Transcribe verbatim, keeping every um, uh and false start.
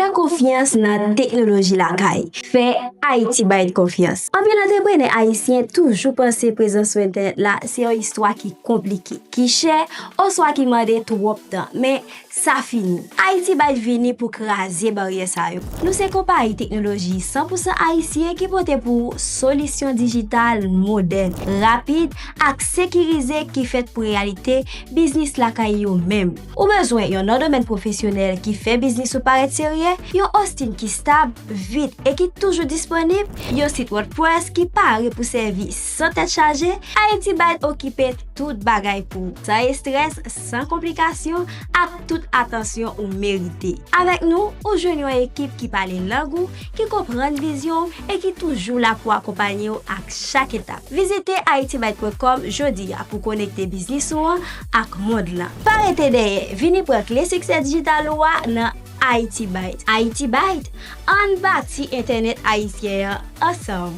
Fè konfyans nan teknoloji lakay. Fè Haiti Byte konfyans. Anpil antreprenè ayisyen toujou panse prezans sou entènèt la se yon istwa ki konplike, ki chè, oswa ki mande twòp tan. Men sa fini. Haiti Byte vini pou kraze baryè sa yo. Nou se konpayi teknoloji san pou san ayisyen ki pote pou ou solisyon dijital modèn, rapid ak sekirize ki fèt pou reyalite biznis lakay yo menm. Ou bezwen yon non domèn pwofesyonèl ki fè biznis ou parèt serye, yon hosting ki stab, vit e ki toujou disponib, yon sit WordPress ki pare pou sèvi san tèt chaje? Haiti Byte okipe tout bagay pou ou, san estrès, san konplikasyon, ak tout atansyon ou merite. Avèk nou, ou jwenn yon ekip ki pale lang ou, ki konprann vizyon w e ki toujou la pou akonpanye w ak chak etap. Vizite haitibyte pwen kòm jodi a pou konekte biznis ou an ak mond lan. Pa rete dèyè, vini pran kle siksè dijital ou a nan Haiti Byte. Haiti Byte, ann bati entènèt ayisyen an ansanm.